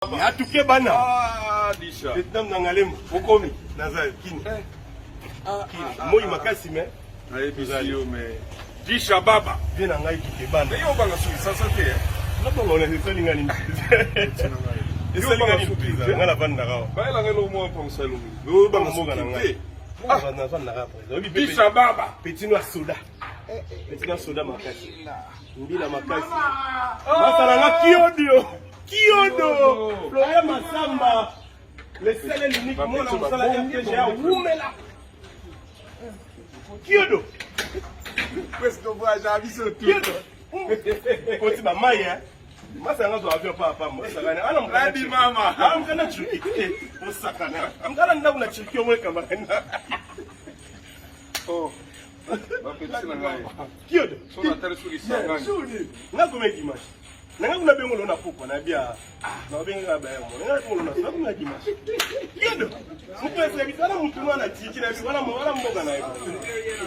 Atuke bana. Ah, Disha. Vietnam na Ngalema. Okomi. Naza kini. Eh. Ah, kini. Ah, Moi makasi mais. Nayebisi yo mais. Disha baba. Vie na ngai tuke bana. Mais yo banga soki sasa te. Eh. Na bongo na esali ngai nini? Esali ngai nini? Ngai navandaka awa. Bayela ngai eloko moko mpo elongi. Yo banga mboka na ngai. Ah, navandaka après. Disha baba. Petit noir soda. Petit noir soda makasi. Mbila makasi. Masala nga kiodio. Kiodo. Florian Masamba. Le seul et l'unique mwana mosala RTGA wumela. Kiodo. President voyage à biso tout. Kiodo. Koti ba mai hein. Masa nga zo avion pa pa mo sakana. Ana mkana. Ladi mama. Ana mkana Turquie. Osakana. Mkana ndako na Turquie omwe camarade. Oh. Bapetisi na ngai. Kiodo. So natali soki sangani. Nga kome dimanche. Nanga kuna bengo lona pokwa na bia. Na benga ka ba mo. Nanga kuna lona na kuna dimanche. Kiodo. Mutu ese bitala mutu mwana tiki na biso wana wana mboka na yo.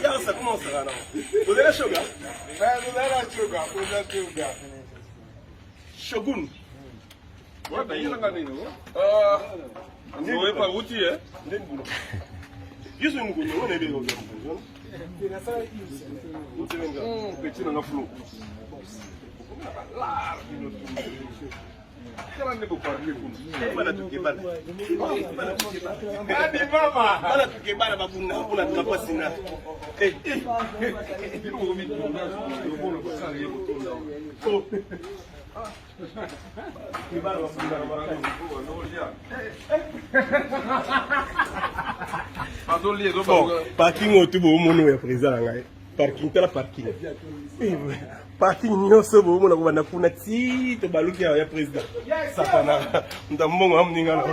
Ya sa kuma osakana. Ozela shoga? Ozela shoga, ozela shoga. Shogun. Wata yelanga nini? Ah. Oyepa uti eh? Ndeni bulo. Yesu ni mkonyo wana ebe yoga mkonyo. Petit nanga flou. Tala nde boparle kuna. Bana tukebana. Adi mama. Bana tukebana babunda kuna trapasi na. Eh eh. Bino bokomi tournage kuna kosala ye kotonda. Oh. Bon, parking oyo tu boomona oyo ya président na ngai parking tala parking parking nyonso boomona kobanda kuna ti tobaluki awa ya président sakana moto mbongo ya moninga na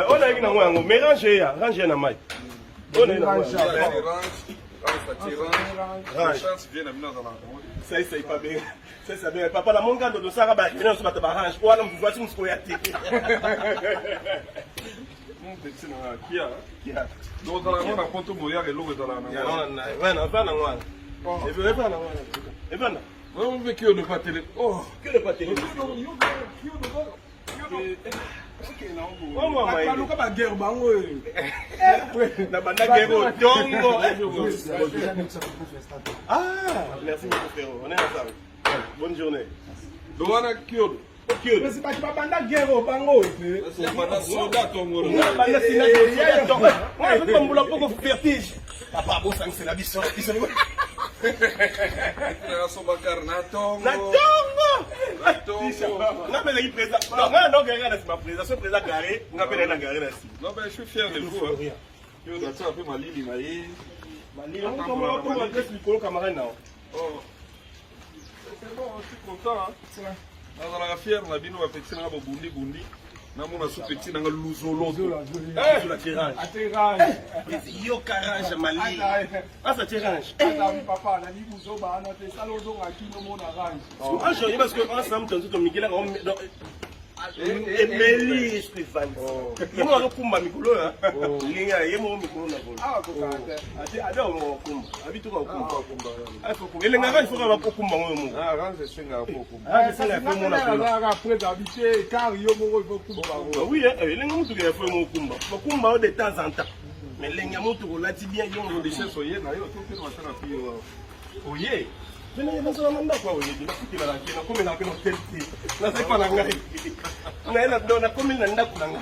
oyo nayaki nango yango mais range ya range ya na mai oyo naye nango saisai pabenga C'est bien. Papa, la monga de Sara ba réunion sur ba range. Wana voici musko ya te. Mon petit na kia. Kia. Donc dans la na poto boya eloko ezala na. Ya na na na na wana. Et puis na wana. Et puis na. On veut que ne pas télé. Oh, que ne pas télé. Baluka ba guerre bango oyo. Na banda guerre au tongo. Ah, merci beaucoup frérot. On est ensemble. Bonne journée. Donc wana kiodo. Kiodo. Mais bato babanda guerre oyo bango oyo te. Banda soda tongo. Banda sina soda tongo. Wana soki bambula poko vertige. Papa bosangisela biso. Biso. Nasobakar na tongo. Na tongo. Na tongo. Nga mpe ezalaki président. Non, nga na nga na nsima président. So président carré, nga mpe na garé na nsima. Non, ben je suis fier de vous. Hein. Yo natia mpe malili na ye. Malili, on adresse likolo camarade na yo. Oh. C'est bon, je suis content. Hein. Nazalaka fier na bino bapeti nanga bobundi bundi. Namona su peti nanga luzoloto. Yoka range malili. Asa tie range. Papa, nalingi buzoba wana te sala ozonga kino mona range. Range oyebi parce que ensemble tonzo tomikelaka emeli Stéphane. Ye moko azokumba mikolo oyo. Ndenge ye moko mikolo na volo. Abi akokumba. Abi toka kokumba. Elengaka il faut kaka bakokumba ngo yo moko. Range esengaka po okumba. Range esengaka po mona kuna. Après habiter car yo moko il faut kumba ngo. Oui, elenga motuka ya fo yo moko kumba. Bakumba yo de temps en temps. Mais elenga motuka olati bien yo moko. Richesse oye na yo to mpe masala mpe yo. Oye. Mene nazala na ndako awa oyebi nafutelaka te nakomelaka mpe na hotel te naza epa na ngai naye nakomeli na ndako na ngai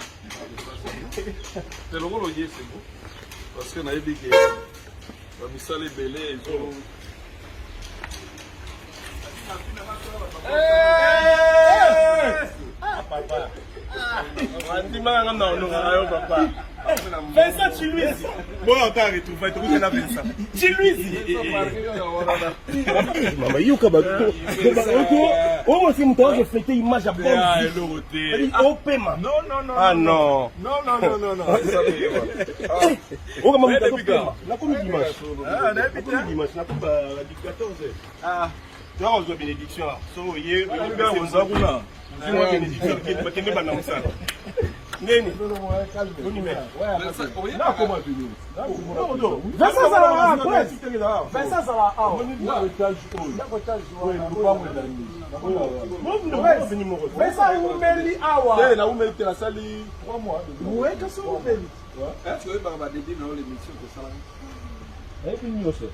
te lokola oye c'est bon parce que nayebi ke bamisala ebele ezo papa andimaka nga na olongaka yo papa Vincent Chiluizi. Bon, on t'a retrouvé, tu es Vincent. Chiluizi. Mama yoka ba ko. O mo si muto azo fêter image ya bonne vie. Opema. Non non non. Ah non. Non non non non non. Oka mama muto azopema. Nakomi dimanche. Ah, nakomi dimanche, nakomi ba 14. Ah. Tu as reçu bénédiction. So oye, oza kuna. Ozwi bénédiction, bakende banda mosala. Ndeni. Vincent azala awa, presse. Vincent azala awa. Ndako etage wana. Vincent awumeli awa. Naumeli te, nasali 3 mois. Ouais, kasi awumeli. Est-ce que oyebaka badébut na yo l'émission tosalaka? Nayebi nyonso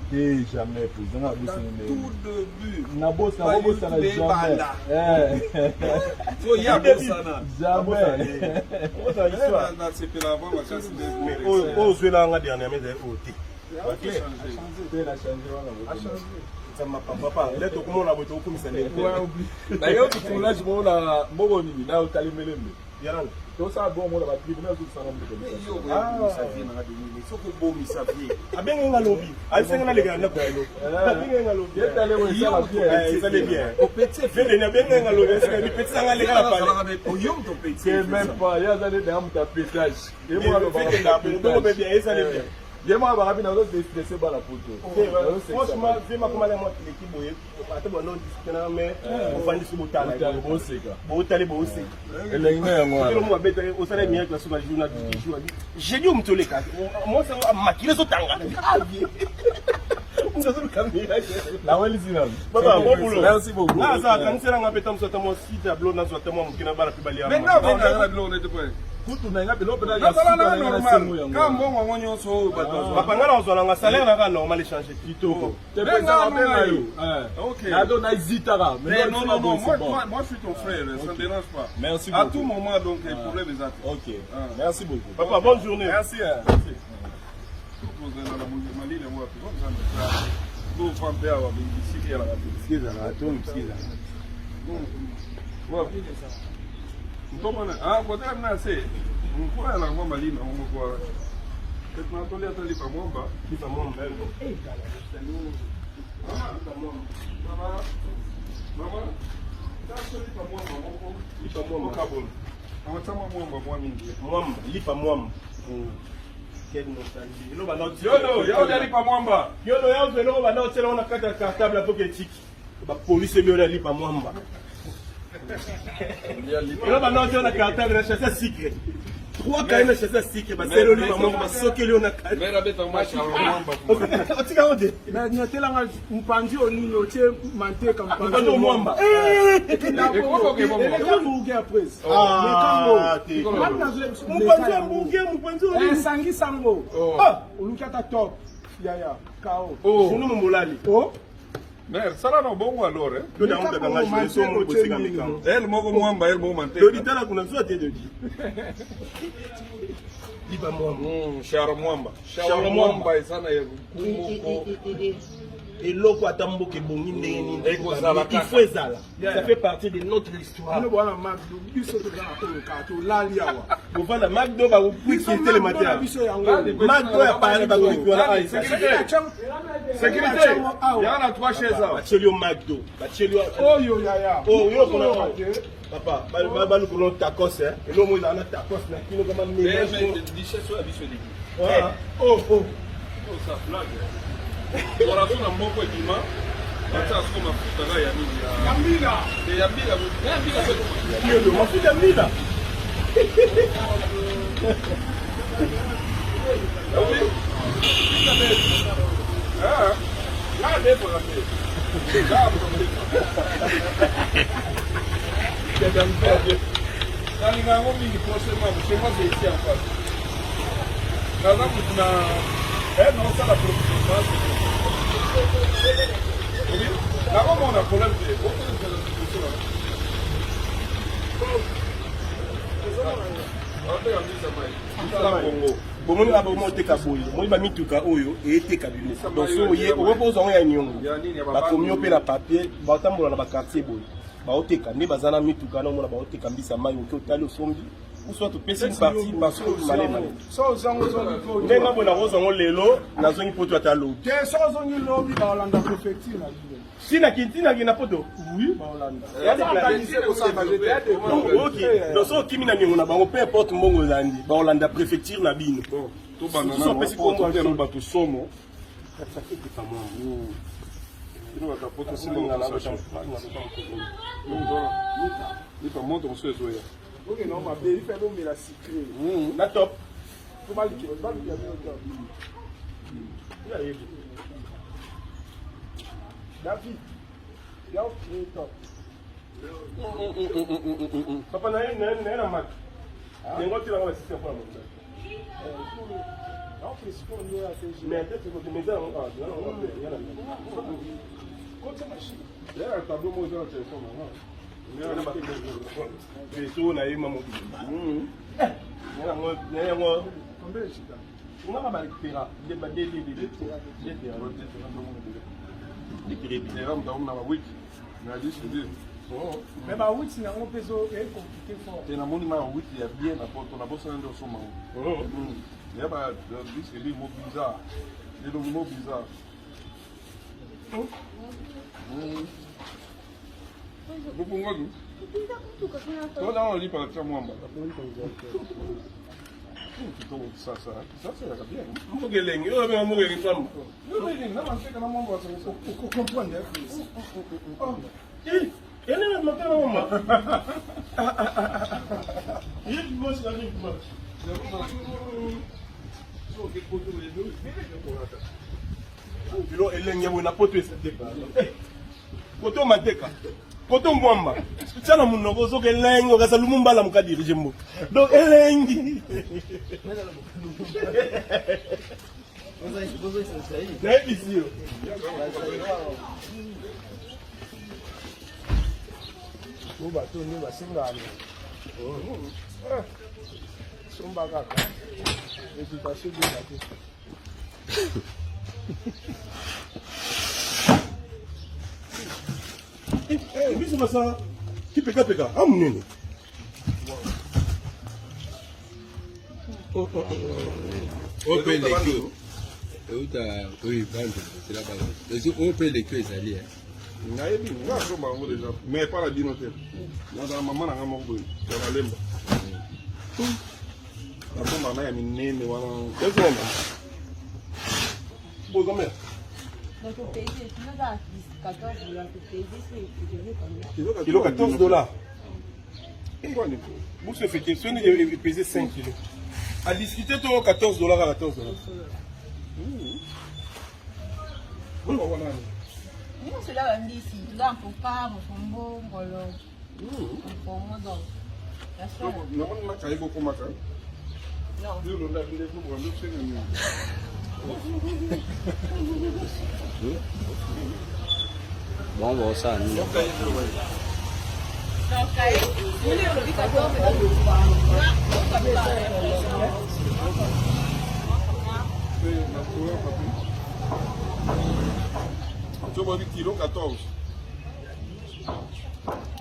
te, jamais, président nabosani. Tout début. Nabosana jamais. So ye abosana. Jamais. Nasepela avant makasi. Oyo ozwelanga dernièrement ezali oyo te. Te, na change wana. Papa, nde tokomona boye, tokokumisa ndenge. Nayoki tournage moko na mboko nini na otali melembe. Yananga. Tosala bongo na baclip nazokisanga. Soki obomisa vie. Abenge nga lobi, abisenga nalekela ndako ya lobi, abenge nga lobi. Esala bien. Ezali bien. Opeti. Vedeni abenge nga lobi, esika bipetisa nga leka na pale. Oyo moto opeti. Te, même pas, ye aza nde daya moto ya pétage. Ye moko alobaka. Bongo mpe bien, ezali bien. Ye moko alobaka mpe nazo déstresse bana poto. Franchement, vie makomala mwa kileki boye, ata bando discute na mais ofandisi botala. Boseka. Botali, boseka. Elengi na yango wana. Kelo mo babeta osala miracle asuka jour na jour jeudi, oyo moto oleka mwasi yango makili ezotanga. Ah vie, moto azoluka miracle. Nawelisi nanu. Papa, bon boulot. Merci beaucoup. Ah, ça kanisela nga mpe tamoso ata mwa site ya blo, nazwa ata mwa moke na bana mpe balia. Maintenant obengaka na biloko nete po Kutu na nga biloko mpe. Nazala na normal ka mbongo yango nyonso oyo bato bazwa. Papa, nga na kozwa nanga salaire nanga normal, échange. Kitoko. Benga Benga yo. yo. Ok. Nado na hésitaka. Mais non, non, non, moi, moi, moi, je suis ton frère, ça ne dérange pas. Merci À beaucoup. tout moment, donc, les problèmes exacts. Ok. Ah. Merci beaucoup. Papa, bonne journée. Merci, hein. Tozala na malili yango wapi? Tova mpe awa bisika elaka te. Wapi ntomona kotala na se nkula elaka mwa malili yango moko wana peut-être natoli ata lipa mwamba. Lipa mwamba. Mama, mama, taso lipa mwamba moko. Lipa mwamba. Okabola amatama mwamba mwa mingi. Mwamba, lipa mwamba. Quelle nostalgie. Eloko banda Yodo yo lipa mwamba. Yodo ya ozwa eloko banda otiela ngo na kati ya cartable apoke etiki bapolisi ebi oyo lipa mwamba. Eloko banda otiela na cartable na chasse ya sucre, trois kaye na chasse ya sucre, baseli olipa mwamba, basokeli yo na kati. Mera abeta mwa charo mwamba. Otika ngo te. Mais nyotelanga mpanzi oyo nini otie manteka. Mpanzi oyo mwamba. Eleka hamburger, presse. Ah, te. Mopanzi ya hamburger, mopanzi oyo nini? Esangisa yango. Ah! Oluki ata top yaya kao. Journée mombolali. O. Mère, sala na bongo alors, eh? Dodi yango mutaka nga journée so mo boseka mekango. Elle moko mwamba, elle moko manteka. Dodi, tala kuna, zuwa te Dodi. Lipa mwamba. Charo mwamba. Charo Charo mwamba. mwamba eza na moko. Eloko ata mboka ebongi ndenge nini, Ekozala il kaka. faut ezala, ça fait partie de notre histoire. Bino bwana Macdo, biso toza na oyo kaka tolali awa. Bovanda Macdo, bakokwiki etelema te. na biso yango. Macdo ya pale, bakokwiki wana. Nani? Sécurité. Sécurité. Yaka na trois chaises awa. Batieli yo Macdo, batieli yo Oyo yaya. Oh, yo kona papa, balukolo tacos, eh. Eloko mo ezala na tacos na kino kama mélange. Richesse oyo ya biso eleki. Oh oh. Osa blague. Wala so na moko ebima. Batia siko mafuta kaka ya nini ya. Mbila. Te, ya mbila, ya mbila pe. Yodo mafuta mbila. Oui. Ah. Là, defo la te. Là, nalinga yango mingi prochainement. Chez moi, c'est ici en face. Naza mutu na naosala prochainement. Nakomona problème te. Liboso na aoteka mbisa mai tala Kongo. Bomoni nga bomo oteka boye, omoni bamituka oyo eyeteka biloko, donc so oye okoki ozwa ngo ya niongo. Ya nini, ya bakomi yo mpe na papier, batambola na baquartier boye, baoteka nde baza na mituka na omona baoteka mbisa mai. Oki otali, osombi, ou soit topesi une partie parce que malema. So ozango ozongi poto. Ndenge boye nakozwa ngo lelo, nazongi poto ata lobi. Te, so ozongi lobi, baolanda préfecture na bino. Tinaki na poto. Oui, baolanda. Ya des Ok, donc so okimi na niongo na bango, peu importe mbongo ezandi, baolanda préfecture na bino. Tobanda Surtout apesi kombo ya nano bato somo bino bato ya poto. Simba lipa moto mosusu ezoya. Ok, non, mabe, il fait omela sucré. Na top. Faut balukela balukela bino top. David, ya okeye top. Papa na ye na ye na mak. Yango tila ngo ba système pour la moto. Ya okeye sikoyo nde ya TG. Mais peut-être que mais ça ah, non non ya na. Kota machine. Ya tableau moko eza na telefone na nga. Beso na ye mamo bimba. Yango yango Combien de giga? ngaka ba récupéra nde ba de de de de de Era moto akomi na ba wiki na disque dur. Mais ba witi nango mpe ezo compliqué fort. Te namoni ma wiki ya bien na poto nabosana nde osomba ngo. Ya ba disque dur mo bizarre. Elongi mo bizarre. Bokongaki? Tona olipa na tia mwamba. Kitoko kisasa. Kisasa ezalaka bien. Mboka elengi oyo abenga mboka elengi pamba. Na manteka na mwamba basangisa. Comprendre, please. Ene matela mama. Ye dimanche na dimanche. Bilo elenge boye na poto eza te. Koto mateka. Koto mwamba. Tia na monoko soki elengi okasa Lumumba alamuka dirige mboka. Donc elengi. Nayebisi yo. Po bato nde basengaka somba kaka réputation ebeba te. Biso basala kipekapeka a monene. Oyo mpe eleki oyo euta oyo bando nzela bando oyo mpe eleki oyo ezali eh. Nayebi nga asomba yango deja mais epa na bino te. Nazala mama na nga moko boye ya malemba. Nasomba na ya minene wana. Ezomba. Bozomela. Donc, au pays, tu nous as 14 dollars, au pays, c'est devenu combien? Kilo 14 dollars. Bourse effective, soki epese 5 kilos. A discuter to 14 dollars à 14 dollars. Nous, cela va me dire ici. Là, pour pas, mon combo, ngolo, mon combo, donc. La soeur. Namoni nakaye bokomaka. Non. Bon, bon, ça, nous. Donc, nous, le 14 dollars. Là, on va pas. Tobabi kilo 14.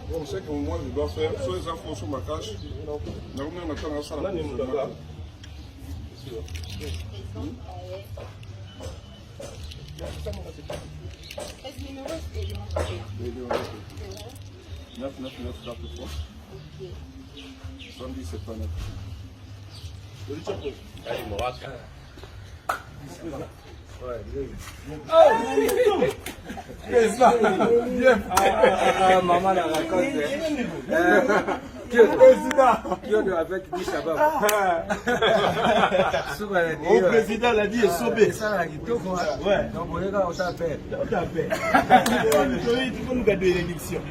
Bon, c'est que moi je dois faire, soit les infos sur ma cache, nakomi na ntango asala. Nani moto aza? Est-ce que numéro, c'est le 9 9 9 4 3 70 79. Ah, maman la raconte. Président. Kyodo avec 10 shabab. Suka na Mon président l'a dit esobe. Esala kitoko. Ouais. Donc boyeka otapela. Otape. Tokonuka de élection.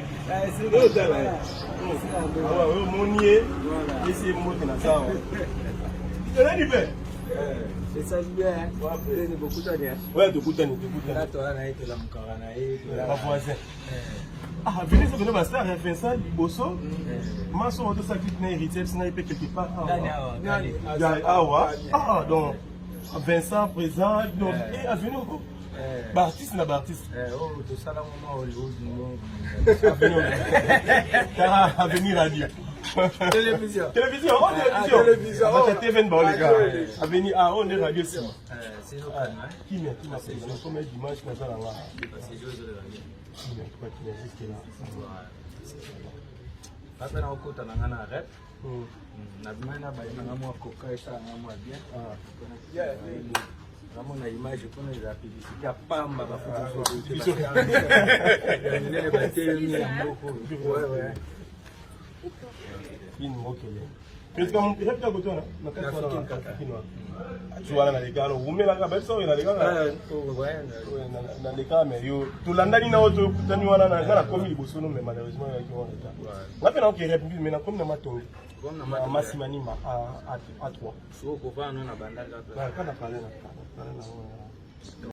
Otala. Awa oyo omoni ye esi ye mbote na sawa. Tolani mpe. Esali bien. Ndenge bokutani. Oya tokutani tokutani. Tola na ye tolamukaka na ye. Ba voisin. Ah, venez ça venez ba star ya Vincent liboso. Maso oto sa clip na héritier na ye pe quelque part. Nani awa? Nani? Ya awa. Ah donc Vincent présent donc et avenue ko. Ba artiste na ba artiste. Oyo tosala ngo mwa Hollywood ngo. Tara avenue radio. Télévision. Télévision, oh télévision. Télévision, oh. Bata TV ba les gars. Ah, Avenue ah on est radio si. Sezokana. Kimia kimia c'est comme dimanche na zala nga. Kimia kwa kimia jusque là. Papa na okota na nga na rep. Nabimai na baye nanga mwa koka esala nga mwa bien. Namona image mpona eza publicité ya pamba bafuti minene batelemi ya mboko. Kin mokele. President rep koto wana na kati wana na Kin wana. Tu wana na lekano wumelaka ba biso na lekaka. Na lekaka mais yo tolandani na oyo tokutani wana na nga nakomi liboso no mais malheureusement yaki wana ta. Nga mpe naoke rep mais nakomi na matongi. Na Masimanima a A3. Soko kovana na bandal Kaka na palais na palais na.